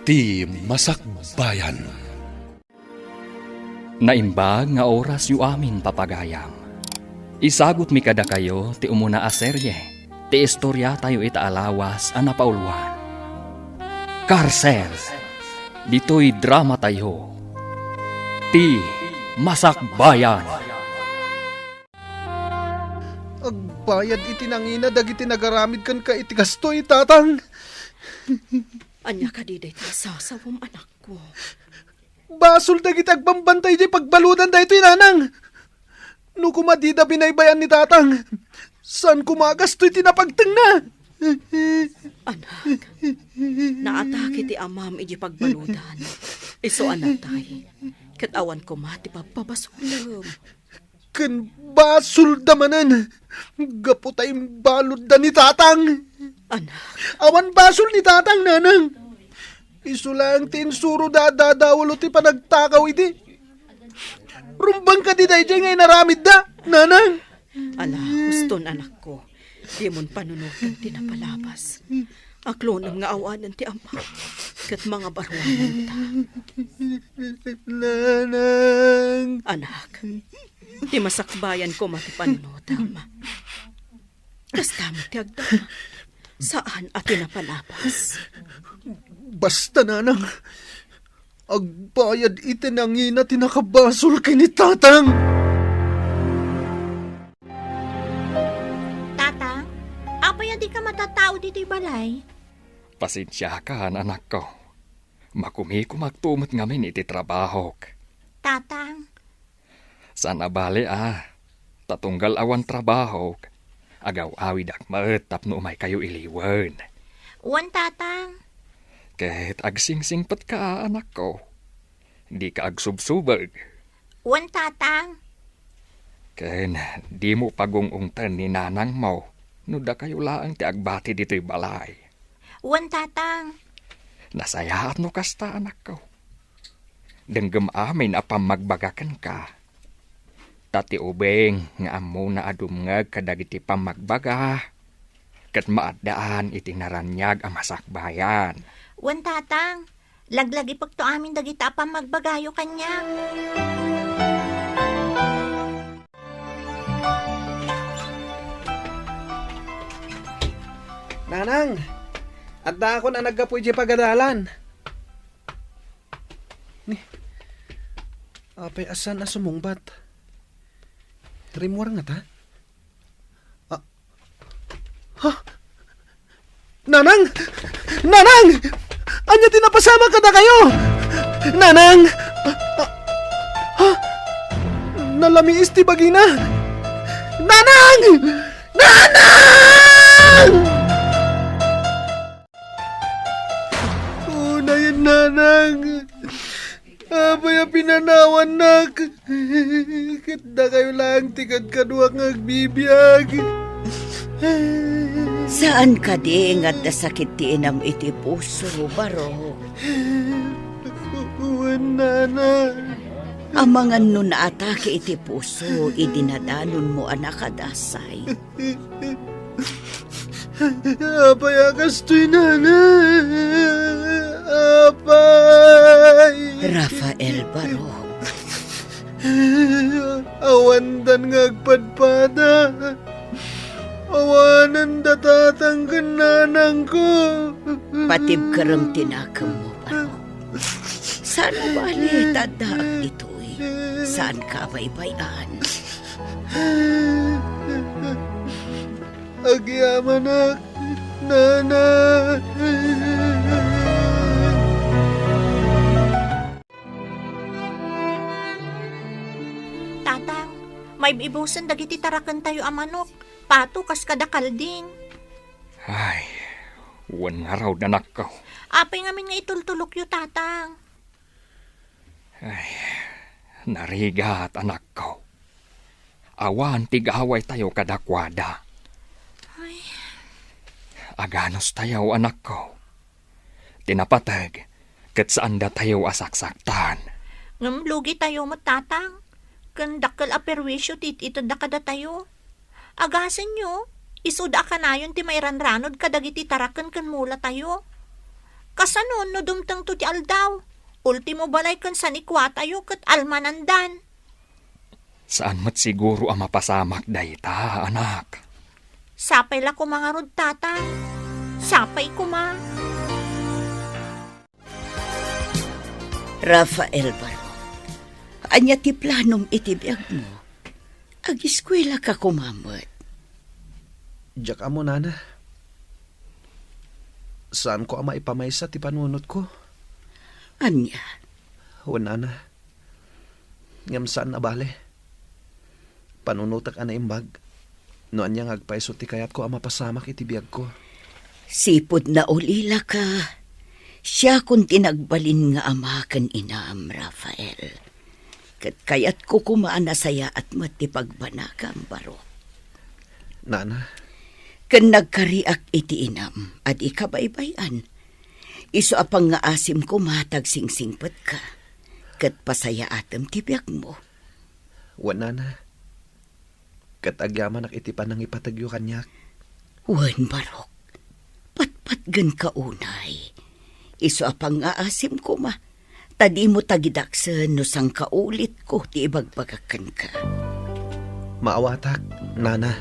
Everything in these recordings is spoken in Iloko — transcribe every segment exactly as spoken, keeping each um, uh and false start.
Ti Masakbayan. Naimbag nga orasyo amin, papagayam. Isagutmi kadakayo ti umuna a serie ti istoriatayo ita a lawas a napauluan. Karsel, ditoy dramatayo, Ti Masakbayan. Agbayad iti nangina dagiti nagaramid kenka iti kastoy, Tatang. Ania kadi daytoy a sasawem, anakko? Basol dagiti agbambantay idiay pagbaludan daytoy, Nanang. No koma dida binaybay-an ni Tatang, saan koma a kastoy ti napagtengna. Anak, naatake ti amam idiay pagbaludan. Isu a natay, ket awan koma ti pagpabasolem. Ken basolda manen, gapu ta imbaludda ni Tatang. Anak. Awan basol ni Tatang, Nanang. Isu laeng ti insuroda a dadaelo ti panagtakaw idi. Rumbeng kadi daydiay nga inaramidda, Nanang. Ala, huston, anakko. Dimon panunoten ti napalabas. Aklonem nga awanen ti amam ket mangabaruanenta. Nanang. Anak, ti masakbayan koma ti panunotam. Kasta met ti agdama. Saan a ti napalabas. Basta, Nanang, agbayad iti nangina ti nakabasol ken ni Tatang. Tatang, apay a dika matatao ditoy balay? Pasensiakan, anakko. Makumikumakto met ngamin iti trabahok. Tatang. Saan a bale a, ta tunggal awan trabahok, agaw-awidak met tapno umaykayo iliwen. Wen, Tatang. Ket agsingsingpetka, anakko. Dika agsubsubeg. Wen, Tatang. Ken dimo pagung-ungten ni nanangmo no dakayo laeng ti agbati ditoy balay. Wen, Tatang. Nasayaat no kasta, anakko. Denggem amin a pammagbaga kenka. Ta ti ubing nga ammona a dumngeg kadagiti pammagbaga, ket maaddaan iti naraniag a masakbayan. Wen, Tatang. Laglagipekto amin dagita a pammagbagayo kaniak. Nanang, addaakon a naggapu idiay pagadalan. Ni, apay a saan a sumungbat? Rimmuar ngata? Ah. Ha? Nanang! Nanang! Ania ti napasamak kadakayo? Nanang! Ah, ah, ha? Nalamiis ti bagina! Nanang! Nanang! Unayen, Nanang! Apay a pinanawannak? Ket dakayo laeng ti kadkaduak nga agbibiag. Saan kadi nga adda sakit ti inam iti puso, Barok? Wen, Nana. Amangan no naatake iti puso idi nadanonmo a nakadasay. Apay a kastoy, Nana? Apay! Rafael Barok. Awandan nga agpadpada. Awanen da tatang ken nanangko. Patibkerem ti nakemmo, Barok. Saan a bale ta addaak ditoy? Saanka a baybay-an? Agyamanak, Nana. Tatang, maib-ibusen dagiti tarakentayo a manok. Pato kas kada kalding. Ay, wen ngarud, anakko. Apay ngamin nga itultulokyo, Tatang? Ay, narigat, anakko. Awan ti gawaytayo kadakuada. Ay. Aganustayo, anakko. Ti napateg, ket saandatayo a saksaktan. Ngem lugitayo met, Tatang. Ken dakkel a perwisyo ti it-itedda kadatayo. Agasenyo, isuda a kanayon ti mairanranod kadagiti taraken ken mulatayo. Kasano no dumtengto ti aldaw? Ultimo balay ken sanikuatayo ket almanandan. Saan met siguro a mapasamak dayta, anak. Sapay la koma ngarud, Tatang. Sapay koma. Rafael Barok, ania ti planom iti biagmo? Agiskuelaka koma met. Diak ammo, Nana. Saanko a maipamaysa ti panunotko. Ania? Wen, Nana. Ngem saan a bale. Panunotek a naimbag. No ania nga agpayso ti kayatko a mapasamak iti biagko. Sipud naulilaka, siakon ti nagbalin nga ama ken inam, Rafael. Ket kayatko koma a nasayaat met ti pagbanagam, Barok. Nana. Ken nagkariak iti inam a di kabaybay-an. Isu a pangngaasim koma ta agsingsingpetka, ket pasayaatem ti biagmo. Wen, Nana. Ket agyamanak iti panangipategyo kaniak. Wen, Barok, patpatgenka unay. Isu a pangngaasim koma, ta dimo tagidaksen no sangkaulitko ti ibagbagak kenka. Maawatak, Nana.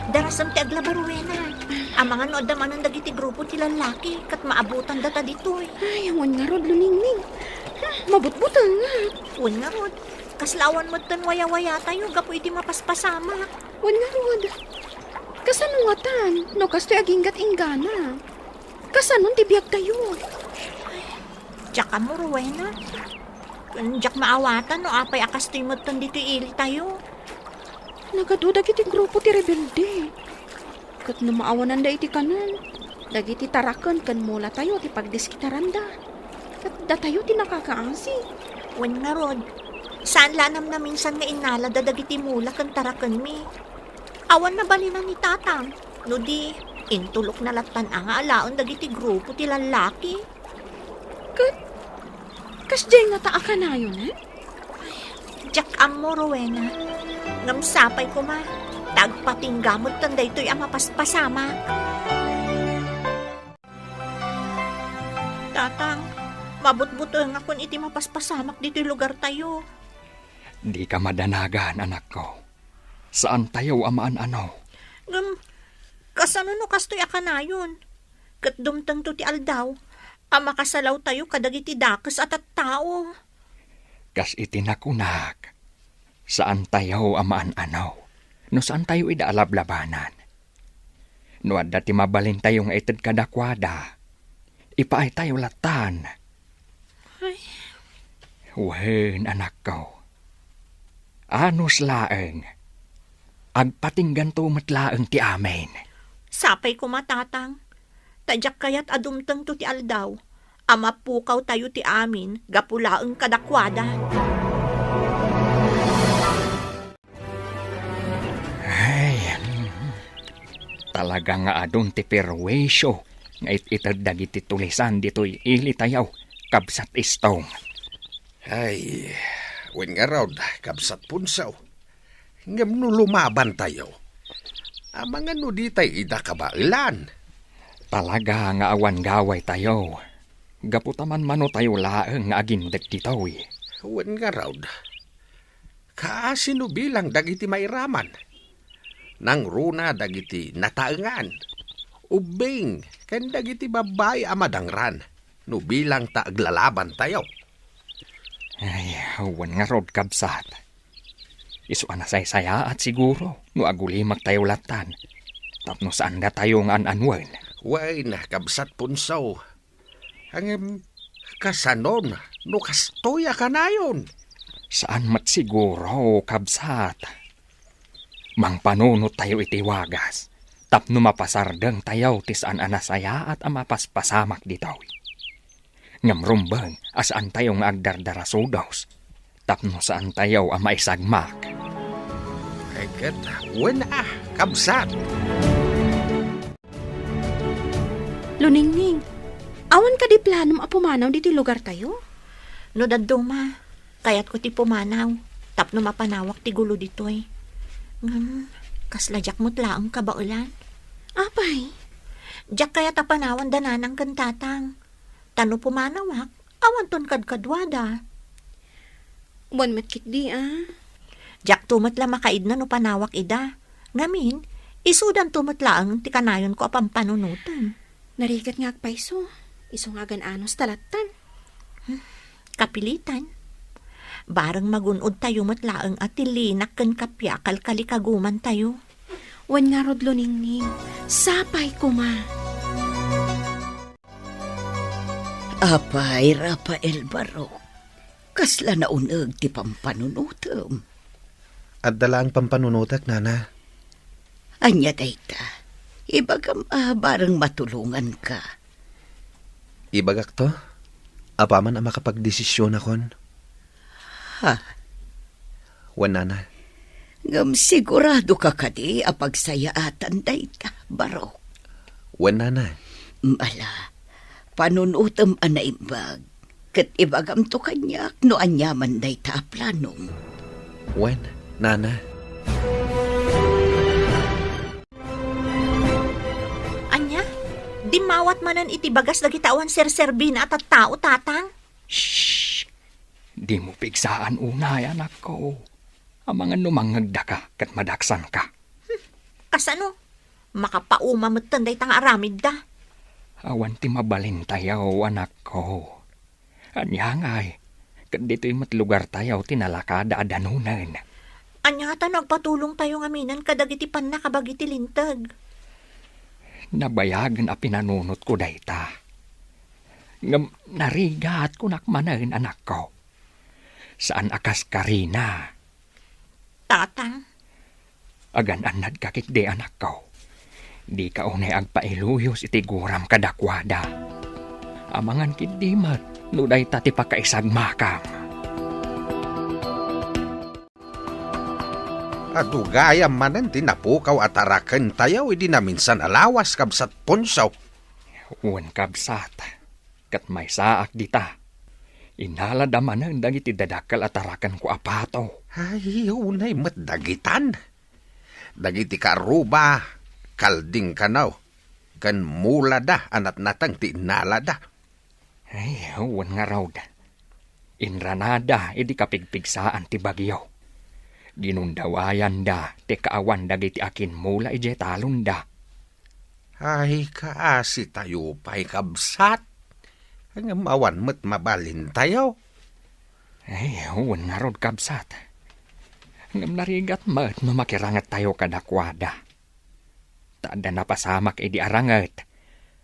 Darasem ti aglaba, Rowena. Amangan no adda manen dagiti grupo ti lallaki ket maabutan data ditoy. Ay, awan ngarud, Luningning. Hmm, mabutbutengngak. Wen ngarud, kasla awan metten wayawayatayo gapu iti mapaspasamak. Wen ngarud, kasano ngatan no kastoy aginggat-inggana? Kasanon ti biagtayo? Diak ammo, Rowena. Ken diak maawatan no apay a kastoy metten ditoy ilitayo. Nagadu dagiti grupo ti rebelde. Ket no maawananda iti kanen, dagiti taraken ken mulatayo ti pagdiskitaranda. Ket datayo ti nakakaasi. Wen ngarud, saan la a namnaminsan nga innalada dagiti mula ken tarakenmi. Awan nabalinan ni Tatang, no di, intulokna lattan a nga alaen dagiti grupo ti lallaki. Ket, kasdiay ngata a kanayon, eh? Diak ammo, Rowena. Ngem sapay koma, ta agpatingga metten daytoy a mapaspasamak. Tatang, mabutbutengakon iti mapaspasamak ditoy lugartayo. Dika madanagan, anakko. Saantayo a maan-ano. Ngem, kasano no kastoy a kanayon? Ket dumtengto ti aldaw a makasalawtayo kadagiti dakes a tattao. Kas iti nakunak, saantayo a maan-ano no saantayo ida a lablabanan. No adda ti mabalintayo nga ited kadakuada, ipaaytayo lattan. Ay. Wen, anakko. Anus laeng. Agpatingganto met laeng ti amin. Sapay koma, Tatang. Ta diak kayat a dumtengto ti aldaw a mapukawtayo ti amin gapu laeng kadakuada. Ay, talaga nga adun ti perwisyo nga it-ited dagiti tulisan ditoy ilitayo, Kabsat Istong. Ay, wen ngarud, Kabsat Punsaw. Ngem no lumabantayo, amangan no ditay ida kabaelan. Talaga nga awan gawaytayo, gapu ta manmanotayo laeng nga agindek ditoy. Wen ngarud, kaasi no bilang dagiti mairaman. Nangruna dagiti nataengan, ubbing, ken dagiti babbai a madangran no bilang ta aglalabantayo. Ay, wen ngarud, kabsat. Isu a nasaysayaat siguro no agulimaktayo lattan tapno saandatayo nga an-anuen. Wen, Kabsat Punsaw. Ngem, kasanon no kastoy a kanayon? Saan met siguro, kabsat. Mangpanunottayo iti wagas tapno mapasardengtayo ti saan a nasayaat a mapaspasamak ditoy. Ngem rumbeng a saantayo nga agdardarasudos tapno saantayo a maisagmak. Ay ket, wen a, kabsat. Luningning, awan kadi planom a pumanaw ditoy lugartayo? No dadduma, kayatko ti pumanaw tapno mapanawak ti gulo ditoy. Ngem, kasla diak met laeng kabaelan. Apay, diak kayat a panawan da nanang ken tatang. Ta no pumanawak, awanton kadkaduada. Wen met ketdi, a. Diakto met la makaidna no panawak ida. Ngamin, isudanto met laeng ti kanayonko a pampanunotem. Narigat nga agpayso. Isu nga agan-anos ta lattan. Hmm, kapilitan. Bareng magun-od tayo met laeng a ti linak ken kappia kalkalikaguman tayo. Wen ngarud, Luningning, sapay koma. Apay, Rafael Barok, kasla nauneg ti pampanunotem? Adda laeng pampanunotek, Nana. Ania dayta? Ibagam a bareng matulonganka. Ibagakto, apaman a makapagdesisionakon. Ha? Wen, Nana. Ngem siguradoka kadi a pagsayaatan dayta, Barok? Wen, Nana. Ala, panunotem a naimbag, ket ibagamto kaniak no aniaman dayta a planom. Wen, Nana. Ania? Dimmawat manen iti bagas dagiti awan serserbina a tattao, tatang? Shh! Dimo pigsaan unay, anakko. Amangan no mangngegdaka ket madaksanka. Hmm, kasano? Makapauma metten dayta nga aramidda. Awan ti mabalintayo, anakko. Ania ngay, ket ditoy met lugartayo ti nalakada a danunen. Ania ngata no agpatulongtayo ngaminen kadagiti pannakabagi ti Linteg? Nabayagen a pinanunotko dayta. Ngem narigat kunak manen, anakko. Saan a kas Karina. Tatang. Agan-annadka ketdi, anakko. Dika unay agpailuyos iti guram kadakuada. Amangan ketdi met no dayta ti pakaisagmakam. Adu gayam manen ti napukaw a tarakentayo idi naminsan a lawas, Kabsat Ponso. Wen, kabsat. Ket maysaak dita. Innalada manen dagiti dadakkel a tarakenko a pato. Ay, unay met dagitan. Dagiti karuba, kalding kano, ken mulada a natnateng ti innalada. Ay, wen ngarud. Inranada idi kapigpigsaan ti bagyo. Ginundawayanda ti kaawan dagiti akimmula idiay talonda. Ay, kaasitayo pay, kabsat. Ngem awan met mabalintayo. Ay, wen ngarud, kabsat. Ngem narigat met no makirangettayo kadakuada. Ta adda napasamak idi aranget,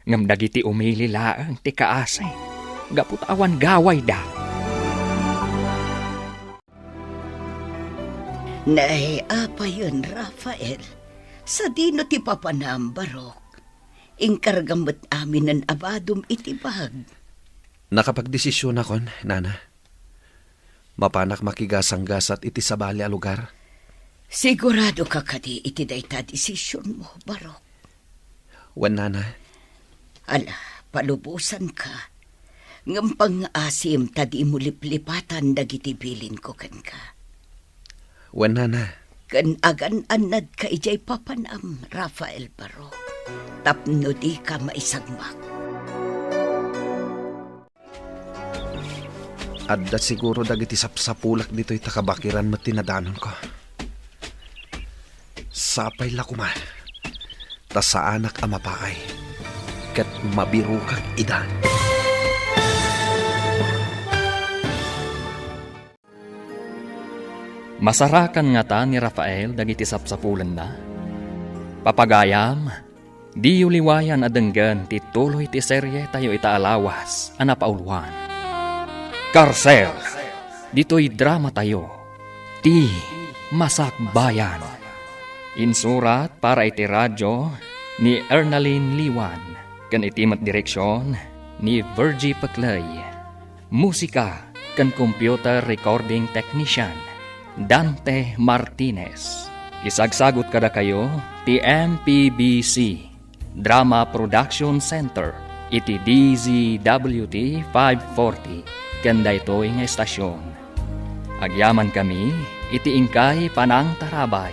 ngem dagiti umili laeng ti kaasi, gapu ta awan gawayda. Nay, apayen, Rafael, sadino ti papanam, Barok? Inkargam met aminen a badom iti bag. Nakapagdesisionakon, Nana. Mapanak makigasanggasat iti sabali a lugar. Siguradoka kadi iti dayta a desisionmo, Barok? Wen, Nana. Ala, palubosanka. Ngem pangngaasim ta dimo liplipatan dagiti bilinko kenka. Wen, Nana. Ken agan-annadka idiay papanam, Rafael Barok, tapno dika maisagmak. Adda siguro dagiti sapsapulak ditoy ta kabakiran met ti nadanonko. Sapay la koma ta saanak a mapaay ket mabirokak ida. Masarakan ngata ni Rafael dagiti sapsapulenna? Papagayam, diyo liwayan a denggen ti tuloy ti serietayo ita a lawas a napauluan. Karsel! Ditoy dramatayo, Ti Masakbayan. Insurat para iti radio ni Ernalyn Liwan, ken iti met direksion ni Virgie Peclay. Musika ken computer recording technician, Dante Martinez. Isagsagut kadakayo ti M P B C Drama Production Center iti D Z W T five forty ken daytoy nga estasion. Agyamankami iti inkay panangtarabay.